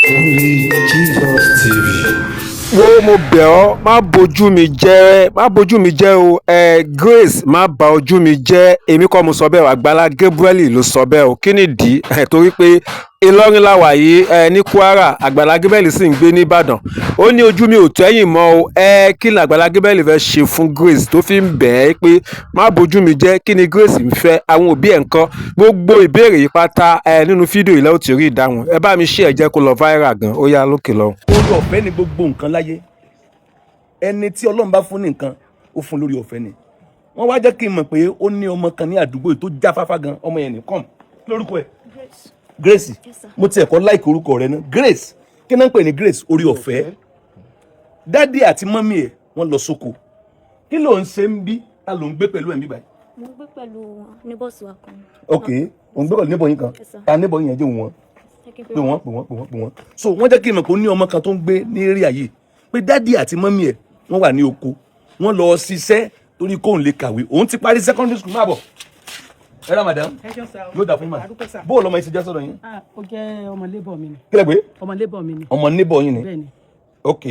Only Jesus TV. Wo, mo bẹ̀ ọ́, má bójú mi jẹ́, má bójú mi jẹ́ o. Ẹ Grace, má bà ojú mi jẹ́. Èmi kọ́ mo sọ bẹ́ẹ̀ o, Àgbàlá Gabriel ló sọ bẹ́ẹ̀ o. Kí nìdí ẹ? Torí pé Ìlọrin la wà yìí ẹ ní Kwara, Àgbàlá Gabriel sì ń gbé nìbàdàn. Ó ní ojú mi ò tẹ́yìn mọ́ o. Ẹ kí ni Àgbàlá Gabriel fẹ́ ṣe fún Grace tó fi ń bẹ̀ ẹ́ pé má bójú mi jẹ́? Kí ni Grace ń fẹ́? Àwọn òbí ẹ̀ ń kọ́? Gbogbo ìbéèrè yìí pátá ẹ nínú fídíò yìí lẹ́wọ̀ tí rí ìdáhùn. Ẹ bá mi ṣe, ẹ jẹ́ kó lọ viral gan. Ó yá, lókè lọ. Orí ọ̀fẹ́ ni gbogbo nǹkan láyé. Ẹni tí Ọlọ́run bá fún ní nǹkan, ó fún lórí ọ̀fẹ́ ni. Wọ́n wá jẹ́ kí n mọ̀ pé ó ní ọmọ kan ní àdúgbò yìí tó jáfáfá gan. Ọmọ yẹn ní kọ́m lórúkọ ẹ̀. Grace. Grace. Yes, sir. Mo tiẹ̀ kọ́ like orúkọ rẹ náà, Grace. Kí náà ń pè ní Grace? Orí ọ̀fẹ́. Daddy àti mummy ẹ̀, wọ́n lọ sóko. Kí ló ń ṣe ń bí? Ta ló ń gbé pẹ̀lú ẹ̀ ń bí báyìí? Mo ń gbé pẹ̀lú neighbors wa kan. Ok, òun gbé pẹ̀lú neighbor yín kan. Yes, sir. Ta neighbor yín yẹn? Jẹ́ wọn. Jẹ́ kí n Pé wọ́n, pè wọ́n, pè wọ́n, pè wọ́n. So wọ́n jẹ́ kí n mọ̀ pé ó ní ọmọ kan tó ń gbé ní area yìí, pé daddy àti mummy ẹ̀, wọ́n wà ní oko, wọ́n lọ ṣiṣẹ́ torí kóun lè kàwé. Òun ti parí secondary school. Má bọ̀, ẹ rà, madam. Ẹ ṣeun sá o. Yóò dà fún yín mà. Àdúpẹ́ sá. Bó o lọmọ yìí ṣe jẹ́ sọ̀rọ̀ yín? Ah, ó jẹ́ ọmọ neighbor mi ni. Kí lẹ pé? Ọmọ neighbor mi ni. Ọmọ neighbor yín ni? Bẹ́ẹ̀ni. Ok,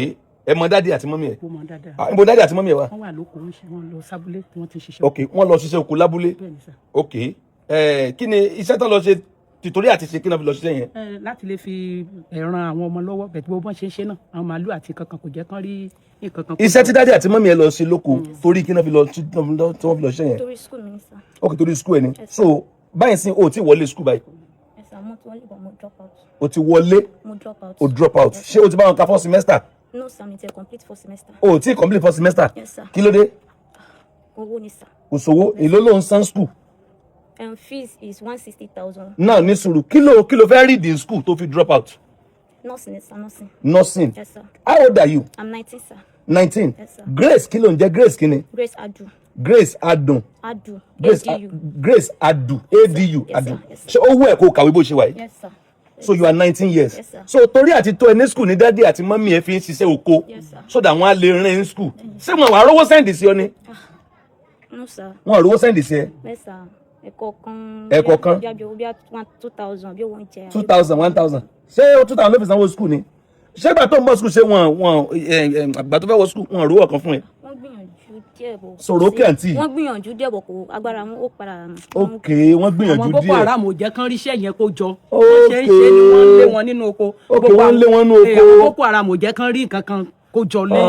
ẹ mọ daddy àti mummy ẹ̀? Mo mọ̀ dáadáa. Ah, níbo daddy àti mummy ẹ̀ wà? Wọ́n wà lóko, ń ṣe, wọ́n lọ sábúlé tí wọ́n ti ń ṣiṣẹ́. Ok, wọ́n lọ ṣiṣẹ́ oko lábúlé. Bẹ́ẹ̀ni sá. Ok, ẹ kí ni iṣẹ́ tó lọ ṣe tìtorí àti ṣe? Kí náà fi lọ ṣiṣẹ́ yẹn? Ẹ láti lè fi ran àwọn ọmọ lọ́wọ́ bẹ̀ẹ̀ tí gbogbo bọ́n ṣe ń ṣe náà, àwọn màálù àti kankan kò jẹ́ kán rí nǹkan kan. Iṣẹ́ tí daddy àti mummy ẹ̀ lọ ṣe lóko, torí kí náà fi lọ tí wọ́n fi lọ ṣiṣẹ́ yẹn? Torí school mi ni sir. Ok, torí school ẹ ni. So báyìí sí, o ti wọlé school báyìí? Yes sir, mo ti wọlé, but mo drop out. O ti wọlé? Mo drop out. O drop out. Ṣé o ti bá wọn ka first semester? No sir, mi ti complete first semester. O ti complete first semester? Yes sir. Kí ló dé? Owó ni sir. Kò sówó. Èló ló ń san school? Fees is 160,000. Náà ní sùúrù, kí ló fẹ́ read in school tó fi drop out? Nursing ni sir, nursing. Nursing? Yes sir. How old are you? I'm 19, sir. 19? Yes, sir. Grace, kí ló ń jẹ́? Grace kí ni? Grace Adu. Grace Adùn? Adu. Grace. ADU. Grace Adu, ADU. Yes, Adu. sir. Yes, sir. Ṣé ó wù ẹ́ kó kàwé bó ṣe wà yìí? Yes sir. So you are 19 years? Yes, sir. So torí àti tó ẹ ní school ní daddy àti mummy ẹ fi ń ṣiṣẹ́ oko? Yes, sir. So that wọ́n á lè rìn in school. Ṣé wọn wàá rówó send sí ọ ni? No sir. Wọn ò rówó send sí ẹ? Yes sir. Ẹ̀kọ̀ọ̀kan. Ẹ̀kọ̀ọ̀kan? Bí i one 2,000 bí owó oúnjẹ. 2,000, 1,000. Ṣé 2,000 ló fi sanwó school ni? Ṣé ìgbà tó ń bọ̀ school, ṣé wọn ẹ ẹ àgbà tó fẹ́ wọ school, wọn rówó ọ̀kan fún ẹ? Wọ́n gbìyànjú díẹ̀ bọ̀. Sọ̀rọ̀ òkè, àǹtí. Wọ́n gbìyànjú díẹ̀ bọ̀, kò agbára wọn ó padà. Ok, wọ́n gbìyànjú Àwọn Boko díẹ̀. Haram ò jẹ́ kán ríṣẹ́ yẹn kó jọ. Wọ́n ṣe ń ṣe ni wọ́n ń lé wọn nínú oko. Ok, Gbogbo wọ́n ń lé wọn nínú oko. Àwọn Boko Haram ò jẹ́ kán rí nǹkan kan kó jọ lé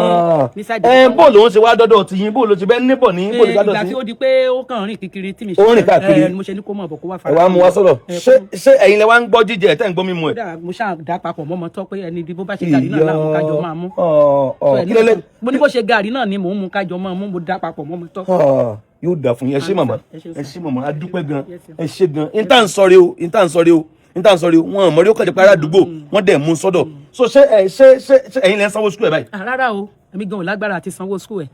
ní side. Ẹ bó ló ń ṣe wá dọ́dọ̀ tí yín? Bó ló ṣe bẹ́ẹ̀ níbọ̀ ní bó ló ṣe dọ́dọ̀ Ìgbà tí tí ó di pé ó kàn rìn kékeré tí mi Ó rìn káàkiri. Ẹ, mo ṣe ní kó mọ̀ bọ̀, kó wá. Ẹ wá mú wá sọ̀rọ̀. Ẹ, Ṣé ẹ̀yin lẹ wá ń gbọ́ jíjẹ ẹ̀ tẹ́ ń gbọ́ mímu ẹ̀? Kódà mo ṣáà dá papọ̀ mọ́mọ́ tọ́ pé ẹni bí bó bá ṣe gàrí náà láwọn kájọ máa mú. So, Kí ló lẹ? Mo ní bó ṣe gàrí náà ni mò ń mu, kájọ máa mú. Mo dá papọ̀ mọ́mọ́ tọ́. Ah, yóò dà fún yín. Ẹ ṣé màmá. Ẹ ṣé. Ẹ ṣé màmá, a dúpẹ́ gan. Yes, sir. Ẹ ṣé gan. N tá n sọ re o, n tá n sọ re o, n tá n sọ re o. Wọn mọ̀ rí, ó kàn jẹ́ pé ará àdúgbò wọ́n dẹ̀ mú sọ́dọ̀. So ṣé ẹ ṣé ṣé ṣé ẹ̀yin lẹ ń sanwó school ẹ̀ báyìí? Ah, rárá o, èmi gan ò lágbára àti sanwó school ẹ̀.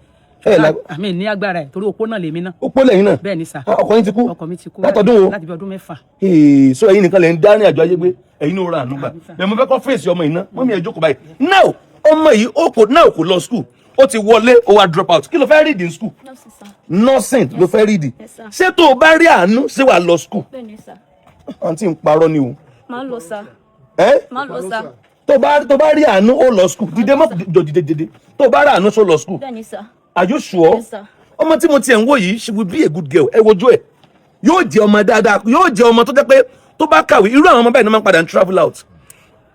Ẹ Àmì ní agbára ẹ̀ torí opó náà lèmi náà. Ó pọ́ lẹ́yìn náà? Bẹ́ẹ̀ ni sà. Ah, ọkọ yín ti kú? Ọkọ mi ti kú. Látọdún wo? Láti bí ọdún 6. Ee, so ẹ̀yin nìkan lẹ ń dá ní àjọ ayé gbé. Ẹ̀yin ní òrà ànúgbà. Àmín, sà. Bẹ́ẹ̀ mo fẹ́ kọ́ fèsì ọmọ yìí ná. Mummy, ẹ jókòó báyìí. Now, ọmọ yìí ó kò náà kò lọ school, ó ti wọlé, ó wá drop out. Kí ló fẹ́ read in school? Nursing sir. Nursing ló fẹ́ read? Yes, sir. Ṣé tó o bá rí àánú, ṣé wàá lọ school? Bẹ́ẹ̀ni sir. Àǹtí ń parọ́ ni o. Máa lọ sir. Ẹ Máa lọ sir. tó bá rí àánú, ó lọ school. Dìde mọ́, jọ dìde, dìde. Tó o bá rí àánú, ṣó lọ school? Bẹ́ẹ̀ni sir. Are you sure? Yes, sir. Ọmọ tí mo tiẹ̀ ń wò yìí, she will be a good girl. Ẹ wojú ẹ̀, yóò jẹ́ ọmọ dáadáa, yóò jẹ́ ọmọ tó jẹ́ pé tó bá kàwé, irú àwọn ọmọ bẹ́ẹ̀ ni wọ́n máa ń padà ń travel out.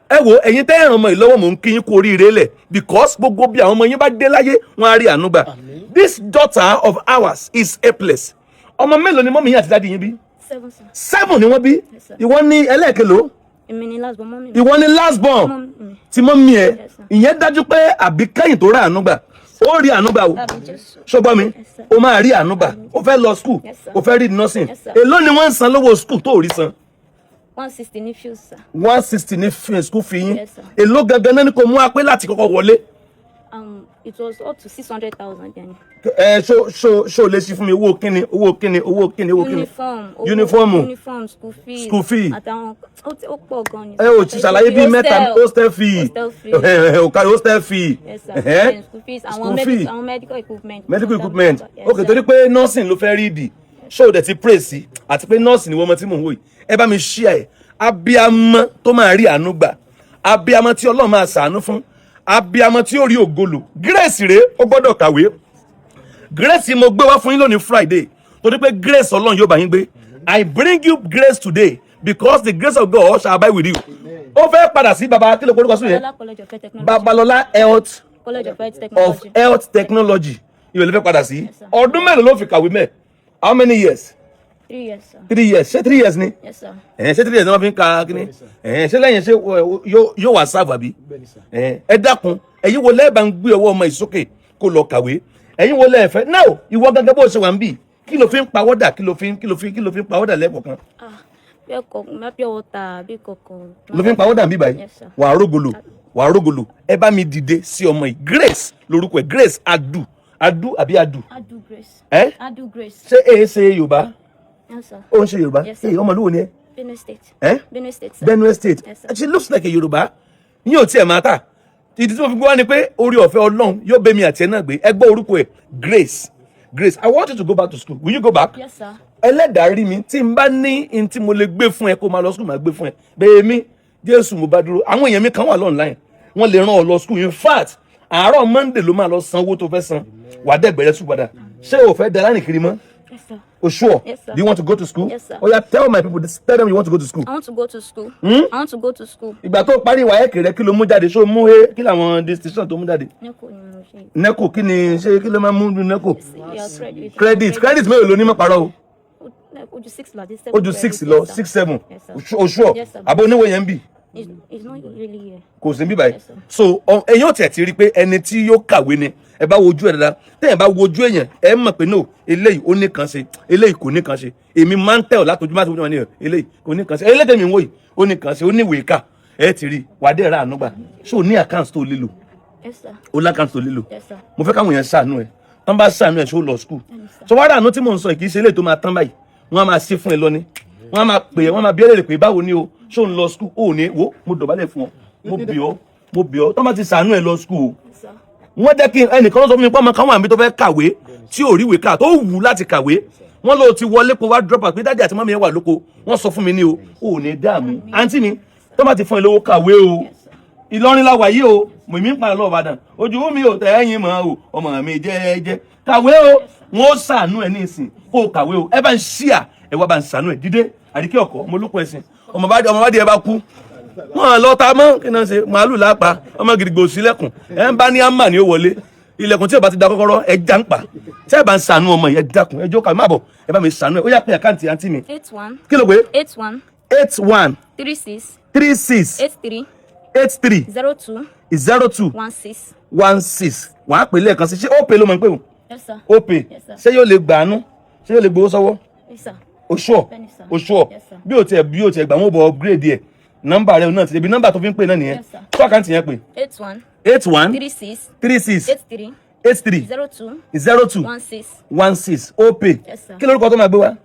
Ẹ wo, ẹ̀yin tẹ́ ẹ̀ràn ọmọ yìí lọ́wọ́, mò ń kí yín kú oríire lẹ̀, because gbogbo bí àwọn ọmọ yín bá dé láyé, wọ́n á rí àánú gbà. This daughter of ours is helpless. Ọmọ mélòó ni mummy yín àti daddy yín bí? Seven sir. Seven ni wọ́n bí? Yes, sir. Ìwọ ní ẹlẹ́ẹ̀keló? Èmi ni last born mummy mi. Ìwọ ni last born? Mummy mi. Tí mummy ẹ? Yes, sir. Ìyẹn dájú pé àbí kẹ́yìn tó rà àánú gbà, ó rí àánú gbà o. Àmín Jésù. Ṣọgbọ́n mi? Yes, sir. O máa rí àánú gbà. O fẹ́ lọ school? Yes, sir. O fẹ́ read nursing? Yes, sir. Èló ni wọ́n ń san lówó school tó ò rí san? 160 ní fees sir. 160 ní school fee yín? Yes, sir. Èló gangan náà ni kò mú wa pé láti kọ́kọ́ wọlé? It was up to 600,000 then. Ẹ ṣó lè ṣí fún mi? Owó kíni, owó kíni, owó kíni, owó kíni? Uniform. Uniform. Uniform, school fees. School fee. Àtàwọn ó pọ̀ gan ni. Ẹ ò ti ṣàlàyé bíi mẹ́ta. Hostel fee. Hostel fee. Ẹ ò kárí hostel fee. Yes sir. Ẹ̀hẹ́. Then school fees, àwọn School medical fee. àwọn medical equipment. Medical equipment. Yes, Ok, sir. torí pé nursing ló fẹ́ rí ìdì, ṣó o dẹ̀ ti pray sí àti pé nurse ni wọ́n mọ tí mò ń wò yìí. Ẹ bá mi share ẹ̀. Abiyamọ tó máa rí àánú gbà. Abiyamọ tí Ọlọ́run máa ṣàánú fún, abiyamọ tí ó rí ògolo. Grace rèé, ó gbọ́dọ̀ kàwé. Grace mo gbé wá fún yín lónìí Friday, torí pé grace Ọlọ́run yóò bá yín gbé. I bring you grace today because the grace of God shall abide with you. Ó fẹ́ padà sí baba, kí ló korúkọ sùn yẹn? Babalọla College of Health Technology. Babalọlá Health College of Health of Technology. Health Technology. Ìwé ló fẹ́ padà sí. Yes, sir. Ọdún mélòó ló fi kàwé mẹ́? How many years? 3 years, sir. 3 years. Ṣé 3 years ni? Yes, sir. Ẹ̀hẹ́n, ṣé 3 years ni wọ́n fi ń ka kíní? Ẹ̀hẹ́n, ṣé lẹ́yìn ṣé yóò wá sáàbù àbí? Ẹ̀hẹ́n, ẹ dákun, ẹ̀yin wo lẹ́ẹ̀ bá ń gbé ọwọ́ ọmọ ìsókè kó lọ kàwé? Ẹ̀yin wo lẹ́ẹ̀ fẹ́ náà? Ìwọ gángan bó ṣe wà ń bì, kí ló fi ń pawọ́dà? Kí ló fi ń pawọ́dà lẹ́ẹ̀kọ̀kan? Ah, bí ọkọ̀, má pure water, bí kọ̀ọ̀kan. Ló fi ń pawọ́dà ń bí báyìí? Yes, sir. Wàá rógolo, wàá rógolo. Ẹ bá mi dìde sí ọmọ yìí. Grace lórúkọ ẹ, Grace Adu, Adu àbí Adu? Adu Grace. Ẹ? Adu Grace. Ṣé èé ṣe Yorùbá? Yes, sir. Ó ń ṣe Yorùbá? Yes, sir. Ee, ọmọ ìlú wo ni ẹ? Benue State. Ẹ? Benue State, sir. Benue State. Yes, sir. She looks like a Yorùbá. Yín ò tiẹ̀ máa tà. Ìdí tí mo fi gbọ́ wá ni pé orí ọ̀fẹ́ Ọlọ́run yóò bẹ́ mi àti ẹ̀ náà gbé. Ẹ gbọ́ orúkọ ẹ̀, Grace. Grace, I want you to go back to school. Will you go back? Yes, sir. Ẹlẹ́dàá rí mi, tí n bá ní n tí mo lè gbé fún ẹ kó máa lọ school, máa gbé fún ẹ. Bẹ́ẹ̀ mi Jésù mo bá dúró. Àwọn èèyàn mi kan wà online, wọ́n lè rán ọ lọ school. In fact, àárọ̀ Monday ló máa lọ san owó tó fẹ́ san. Wà á dẹ̀ bẹ̀rẹ̀ school padà. Ṣé o fẹ́ da lánìí kiri mọ́? Yes, sir. O sure? Yes, sir. Do you want to go to school? Yes, sir. Oya, tell my people, tell them you want to go to school. I want to go to school. I want to go to school. Ìgbà tó parí WAEC rẹ, kí ló mú jáde? Ṣó mú he? Kí làwọn distinction tó mú jáde? NECO ni mo ṣe. NECO, kí ni ṣé kí ló máa mú ní NECO? Yeah, credit. Credit. Credit mélòó ló ní? Mọ́ parọ́ o. Ó ju six lọ àti seven. Ó ju six credit, lọ? yes, sir. Six, seven. Yes, sir. O sure? Yes, sir. Àbó oníwèé yẹn ń bì? It's not really here. Kò sí bí báyìí. Yes, sir. So ẹ̀yin ò tiẹ̀ ti rí i pé ẹni tí yóò kàwé ni. Ẹ bá wojú ẹ dáadáa, tẹ́yìn bá wojú èèyàn, ẹ mọ̀ pé no, eléyìí ó ní kan ṣe, eléyìí kò ní kan ṣe. Èmi máa ń tẹ̀ ọ́ látọjú má ti wojú wọn ní ẹ, eléyìí kò ní kan ṣe, eléyìí tẹ̀mí ń wò yìí ó ní kan ṣe, ó ní ìwé kà. Ẹ ti rí i, wà á dẹ̀ ra àánú gbà. Ṣé o ní account tó lè lò? Yes, sir. O ní account tó lè lò? Yes, sir. Mo fẹ́ káwọn èèyàn ṣàánú ẹ. Tán bá ṣàánú ẹ, ṣó lọ school? Yes, sir. So wàá rà àánú tí mò ń sọ yìí, kì í ṣe eléyìí tó máa tán báyìí. Wọ́n á máa ṣe fún ẹ lọ ni, wọ́n á máa pè é, wọ́n á máa bí ẹlẹ́rìí pé báwo ni o, ṣó ń lọ school? Ó ní wo, mo dọ̀bálẹ̀ fún ọ, mo bì ọ́, mo bì ọ́, tán bá ti ṣàánú ẹ lọ school o. Yes, sir. Wọ́n jẹ́ kí ẹnìkan ló sọ fún mi pé ọmọ kan wà níbi tó fẹ́ kàwé tí ò ríwèé kà, tó wù ú láti kàwé. Wọ́n lọ ti wọlé kó wá drop out pé daddy àti mummy yẹn wà lóko. Wọ́n sọ fún mi ní o ò ní dààmú. Àǹtí mi, tó bá ti fún ẹ lówó, kàwé o. Ìlọrin la wà yìí o, mèmí ń padà lọ Ìbàdàn. Ojú mi ò tẹ́ ẹ̀yìn mọ́ o, ọmọ mi jẹ́ẹ́jẹ́, kàwé o. Wọ́n ó ṣàánú ẹ ní ìsìn kó o kàwé o. Ẹ bá ń ṣíà, ẹ wá bá ń ṣàánú ẹ. Dídé àdìkẹ́ ọkọ̀ ọmọ olókùn ẹ̀sìn, ọmọ bá di ẹ bá kú, wọn lọ ta mọ kí náà ṣe màálù lápá ọmọ gidigbo sílẹ̀kùn. Ẹ ń bá ní àmà ní ó wọlé ilẹ̀kùn tí ò bá ti da kọ́kọ́rọ́ ẹ já ń pa. Tí ẹ bá ń ṣàánú ọmọ yìí, ẹ dákun, ẹ jókòó, má bọ̀, ẹ bá mi ṣàánú ẹ. Ó yá, pé account àǹtí mi. 81. Kí ló pé? 81. 81. 36. 36. 83. 83. 02. 02. 16. 16. Wàá pè lẹ́ẹ̀kan sí. Ṣé ó pè ló mọ̀ ń pè wọ́n? Yes, sir. Ó pè? Yes, sir. Ṣé yóò lè gbàánú? Ṣé yóò lè gbowó sọ́wọ́? Yes, sir. Oṣù? Bẹ́ẹ̀ni, sir. Oṣù? Yes, sir. Bí o tiẹ̀ gbà, wọ́n bọ̀ upgrade ẹ̀. Nọ́mbà rẹ̀ náà ti ebi, nọ́mbà tó fi ń pè náà nìyẹn. Yes, sir. Tó account yẹn pè. 81. 81. 36. 36. 83. 83. 02. 02. 16. 16. Ó pè. Yes, sir. Kí lórúkọ tó máa gbé wá?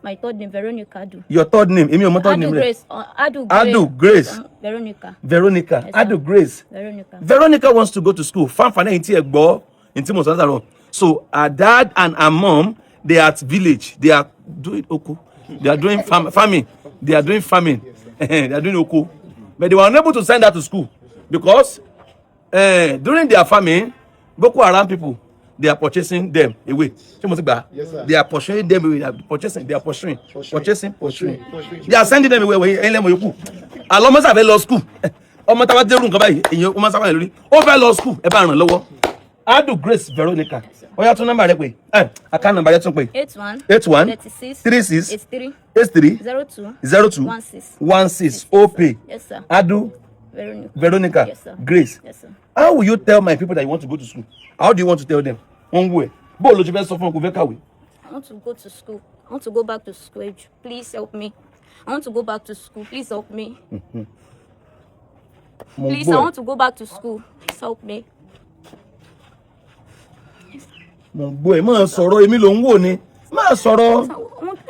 My third name, Veronica Adu. Your third name? Èmi ò mọ third Adu name rẹ. Grace. Adu Grace. Adu Grace. Veronica. Veronica. Yes, sir. Adu Grace. Veronica. Veronica wants to go to school. Fanfani ẹ̀yin tí ẹ gbọ́ ẹ̀yin tí mo sọ látàrọ. So her dad and her mom, they are at village. They are doing oko, they are doing farming, they are doing farming, they are doing oko, but they were unable to send her to school because during their farming, Boko Haram people, they are purchasing them away. Ṣé mo ti gbà? Yes, sir. They are pursuing them away. They are purchasing, they are pursuing, purchasing, pursuing. Pursuing. They are sending them away. Ẹ̀yin lẹ́mọ̀ yòókù àlọ́ ọmọ sáfẹ́ lọ school. Ọmọ táwa dérú nǹkan báyìí, èyàn ọmọ sáfẹ́ lórí ó fẹ́ lọ school, ẹ bá ràn lọ́wọ́. Adu Grace Veronica, ó yá, tún nọ́mbà rẹ pé ẹ, account number rẹ tún pé. 81. 81. 36. 36. 83. 83. 02. 02. 16. 16. Opay. Yes, sir. Adu Veronica. Veronica. Yes, sir. Grace. Yes, sir. How will you tell my people that you want to go to school? How do you want to tell them? Wọ́n ń wò ẹ́, bó o lọ ṣe fẹ́ sọ fún ọ kò fẹ́ kàwé? I want to go to school. I want to go back to school. Please help me. I want to go back to school. Please help me. Mo ń Please, I gbọ́ ẹ. want to go back to school. Please help me. Mo ń gbọ́ ẹ, máa sọ̀rọ̀. Èmi ló ń wò ni, máa sọ̀rọ̀.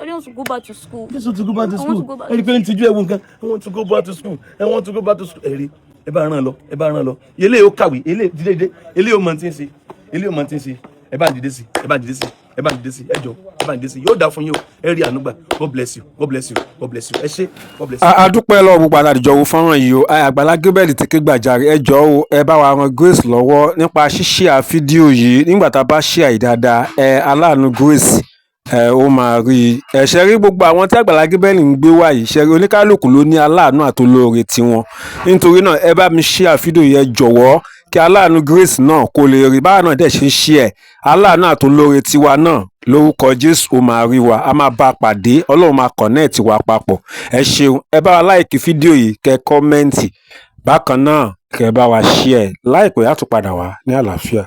I want to go back to school. Just want to go back to I want school. to go back. Ẹni pé ń tijú ẹ̀wọ̀n nǹkan. I want to go back to school. I want to go back to school. Ẹ̀rí ẹ bá ràn lọ, ẹ bá ràn lọ. Eléyìí ó kàwé, eléyìí dídé dídé, eléyìí ó mọ tí ń ṣe, eléyìí ó mọ tí ń ṣe. Ẹ bá dìde sí, ẹ bá dìde sí. Ẹ bá ń dìde sí, ẹ jọ, ẹ bá ń dìde sí. Yóò dáa fún yín o. Ẹ rí àánú gbà. God bless you, God bless you, God bless you. Ẹ ṣé, God bless you. A dúpẹ́ lọ́wọ́ gbogbo àtàdìjọ wo fọ́nrán yìí o. Àgbàlá Gabriel ti ké gbàjarè. Ẹ jọ̀ọ́ o, ẹ bá wa ran Grace lọ́wọ́ nípa ṣíṣíà fídíò yìí. Nígbà tá a bá ṣíà yìí dáadáa, ẹ aláàánú Grace, ẹ ó máa rí i. Ẹ ṣe rí gbogbo àwọn tí Àgbàlá Gabriel ń gbé wá yìí, ṣe rí oníkálukú ló ní aláàánú àtolóore tiwọn. Nítorí náà, ẹ bá mi ṣíà fídíò yìí, ẹ jọ̀wọ́, kí aláàánú Grace náà kó lè rí báwa náà dẹ̀ ṣe ń ṣí ẹ̀. Aláàánú àtolóore tiwa náà, lórúkọ Jésù, ó máa rí wa, a máa bá a pàdé. Ọlọ́run máa connect wa papọ̀. Ẹ ṣeun. Ẹ bá wa like fídíò yìí, kẹ́ comment bákan náà, kẹ́ bá wa share. Láìpẹ́, á tún padà wá ní àlàáfíà.